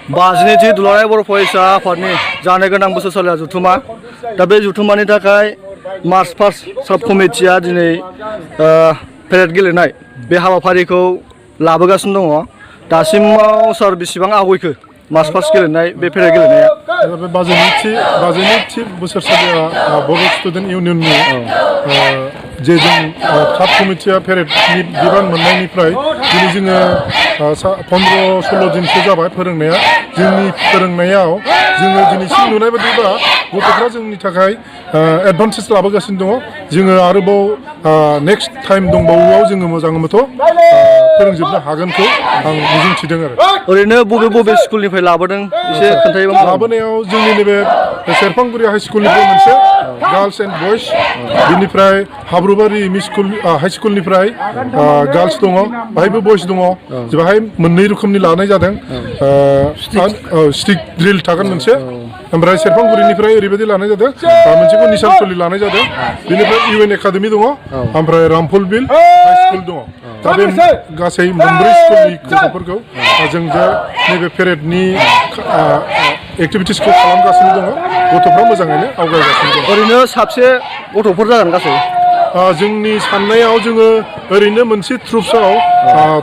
बाजिनैथि दुलाराय बर' फरायसा आफादनि जानो गोनां बोसोरसालिया जथुमा दा बे जथुमानि थाखाय मार्च पास्ट साब कमिटिया दिनै पेरेड गेलेनाय बे हाबाफारिखौ लाबोगासिनो दङ दासिमाव सार बेसेबां आवगायखो मार्च पास्ट गेलेनाय बे पेरेड गेलेनाया बे बाजिनैथि बोसोरसालिया बर' स्टुडेन्ट इउनियननि जे जों साब कमिटिया पेरेडनि बिबान मोननायनिफ्राय दिनै जोङो 15-16 दिनसो जाबाय फोरोंनाया जोंनि फोरोंनायाव जोङो दिनैसिम नुनाय बायदिबा गथ'फ्रा जोंनि थाखाय एडभान्टेज लाबोगासिनो दङ जोङो आरोबाव नेक्स्ट टाइम दंबावोआव जोङो मोजाङै मथ' फोरोंजोबनो हागोनखौ आं मिजिंथिदों आरो ओरैनो बबे स्कुलनिफ्राय लाबोदों एसे खोन्थायोबा लाबोनायाव जोंनि नैबे सेरफांगुरि हाइ स्कुलनिफ्राय मोनसे गार्लस एन्ड बयस बिनिफ्राय हाब्रुबारि हाइ स्कुलनिफ्राय गार्लस दङ बाहायबो बयस दङ बेहाय मोननै रोखोमनि लानाय जादों स्टिक ड्रिल थागोन मोनसे ओमफ्राय सेरफांगुरिनिफ्राय ओरैबायदि लानाय जादों मोनसेखौ निसानसलि लानाय जादों बेनिफ्राय इउएन एकाडेमि दङ ओमफ्राय रामफल बिल हाइ स्कुल दङ दा बे गासै मोनब्रै स्कुलनि गथ'फोरखौ जों जे नैबे पेरेडनि एक्टिभिटिसखौ खालामगासिनो दङ गथ'फ्रा मोजाङैनो आवगायगासिनो दङ ओरैनो साबसे गथ'फोर जागोन गासै जोंनि साननायाव जोङो ओरैनो मोनसे ट्रुप्सआव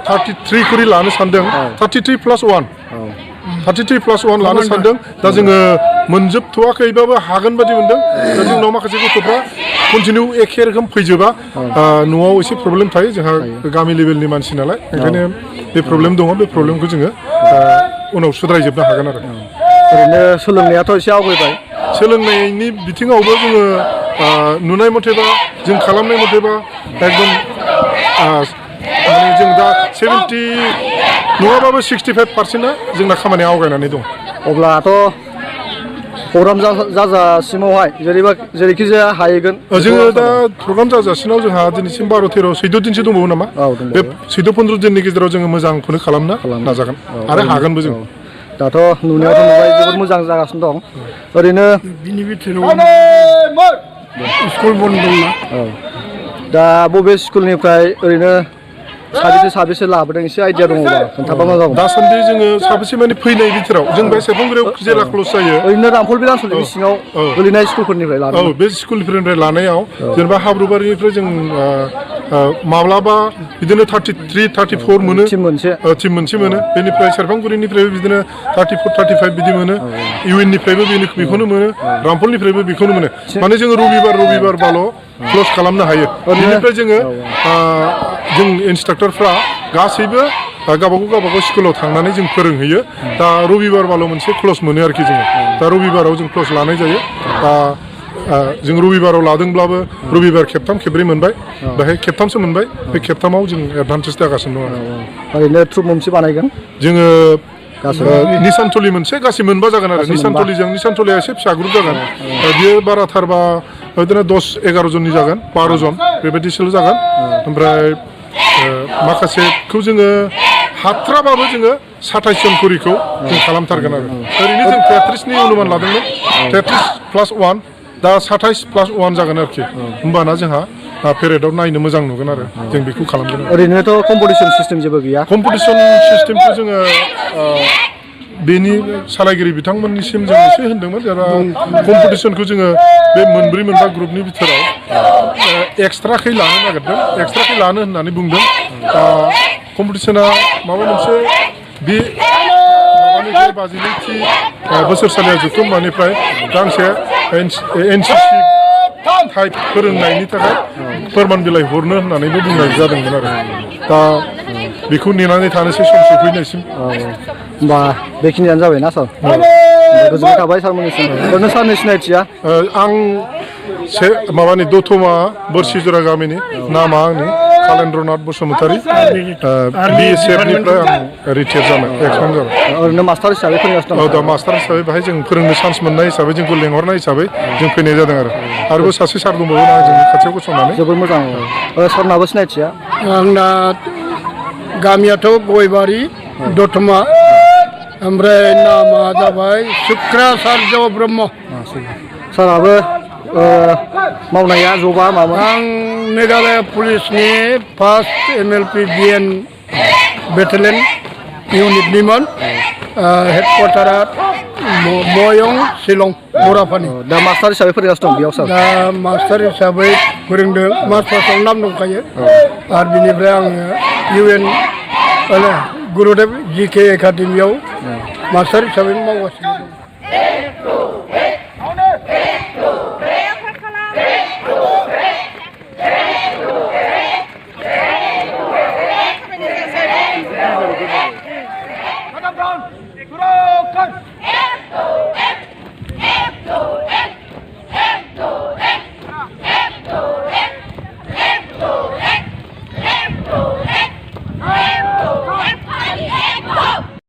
33 खरि लानो सानदों 33+1 लानो सानदों दा जोङो मोनजोबथ'वाखैबाबो हागोन बादि मोनदों दा जोंनाव माखासे गथ'फ्रा कन्टिनिउ एखे रोखोम फैजोबा न'आव एसे प्रब्लेम थायो जोंहा गामि लेभेलनि मानसि नालाय ओंखायनो बे प्रब्लेम दङ बे प्रब्लेमखौ जोङो उनाव सुद्रायजोबनो हागोन आरो ओरैनो सोलोंनायाथ' एसे आवगायबाय सोलोंनायनि बिथिङावबो जोङो नुनाय मथेबा जों खालामनाय मथेबा एकदम माने जों दा 70 नङाबाबो 65%आ जोंना खामानिया आवगायनानै दं अब्लाथ' प्रग्राम जाजासिमावहाय जेरैखि जाया हाहैगोन जोङो दा प्रग्राम जाजासिमाव जोंहा दिनैसिम 12-13-14 दिनसो दंबावो नामा बे 14-15 दिननि गेजेराव जोङो मोजांखौनो खालामनो नाजागोन आरो हागोनबो जों दाथ' नुनायावथ' नुबाय जोबोद मोजां जागासिनो दं ओरैनो बिनि बिथोराव स्कुल बन्द दंना दा बबे स्कुलनिफ्राय ओरैनो साबेसे लाबोदों एसे आइडिया दङबा खोन्थाबा मोजां दासान्दि जोङो साबेसे माने फैनाय बिथोराव जों बे सेरफांगुरियाव जेला क्लस जायो ओरैनो रामफल बिल आनसलिकनि सिङाव गोलैनाय स्कुलफोरनिफ्राय लादों बे स्कुलफोरनिफ्राय लानायाव जेनेबा हाब्रुबारिनिफ्राय जों माब्लाबा बिदिनो 33-34 मोनो टिम मोनसे मोनो बेनिफ्राय सेरफांगुरिनिफ्रायबो बिदिनो 34-35 बिदि मोनो इउएननिफ्रायबो बेखौनो मोनो रामफलनिफ्रायबो बेखौनो मोनो माने जोङो रबिबार बाल' क्लस खालामनो हायो बेनिफ्राय जोङो जों इन्सट्राक्टरफ्रा गासैबो गावबागाव स्कुलाव थांनानै जों फोरोंहैयो दा रबिबारबाल' मोनसे क्लस मोनो आरोखि जोङो दा रबिबाराव जों क्लस लानाय जायो दा जों रबिबाराव लादोंब्लाबो रबिबार खेबथाम खेबब्रै मोनबाय बेहाय खेबथामसो मोनबाय बे खेबथामाव जों एडभान्टेज जागासिनो दं ओरैनो ट्रुप मोनसे बानायगोन जोङो निसानथलि मोनसे गासै मोनबा जागोन आरो निसानथलिया एसे फिसा ग्रुप जागोन बियो बाराथारबा बिदिनो 10-11 जननि जागोन 12 जन बेबायदिसोल' जागोन ओमफ्राय माखासेखौ जोङो हाथ्राबाबो जोङो 27 जन खरिखौ जों खालामथारगोन आरो ओरैनो जों 33नि अनुमान लादोंमोन 33+1 दा 27+1 जागोन आरोखि होमबाना जोंहा पेरेडआव नायनो मोजां नुगोन आरो जों बेखौ खालामगोन ओरैनोथ' कम्पिटिसन सिस्टेम जेबो गैया कम्पिटिसन सिस्टेमखौ जोङो बेनि सालायगिरि बिथांमोननिसिम जों एसे होनदोंमोन जेनेबा कम्पिटिसनखौ जोङो बे मोनब्रै-मोनबा ग्रुपनि बिथोराव एक्सट्राखै लानो नागिरदों एक्सट्राखै लानो होननानै बुंदों दा कम्पिटिसना माबा मोनसे बे माबानिफ्राय 52थि बोसोरसालिया जथुम्मानिफ्राय गांसे एनसिसि टाइप फोरोंनायनि थाखाय फोरमान बिलाइ हरनो होननानैबो बुंनाय जादोंमोन आरो दा बेखौ नेनानै थानोसै सम सफैनायसिम होमबा बेखिनियानो जाबायना सार गोजोननाय थाबाय सारमोननिसिम ओरैनो सारनि सिनायथिया आं माबानि दतमा बोरसिजरा गामिनि नामा आंनि कालेन्द्रनाथ बसुमतारी BSFनिफ्राय आं रिटायार जानाय एक्सपान्ड जाबाय ओरैनो मास्टार हिसाबै फोरोंगासिनो दं दा मास्टार हिसाबै बेहाय जों फोरोंनो चान्स मोननाय हिसाबै जोंखौ लेंहरनाय हिसाबै जों फैनाय जादों आरोबाव सासे सार दंबावो जोंनि खाथियाव गसंनानै जोबोद मोजां सारनाबो सिनायथिया आंना गामियाथ' गयबारि दतमा ओमफ्राय नामा जाबाय शुक्राचार्य ब्रह्म साराबो मावनाया जबा मामोन आं मेघालय पुलिसनि फार्स्ट MLP BN बेटेलियन इउनिटनिमोन हेडक्वार्टारा मयं शिलं बराफानि दा मास्टार हिसाबै फोरोंगासिनो दं बेयाव सार दा मास्टार हिसाबै फोरोंदों मास्टार्सआव नाम दंखायो आरो बिनिफ्राय आङो UN गुरुदेब GK एकाडेमियाव मास्टार हिसाबै मावगासिनो दं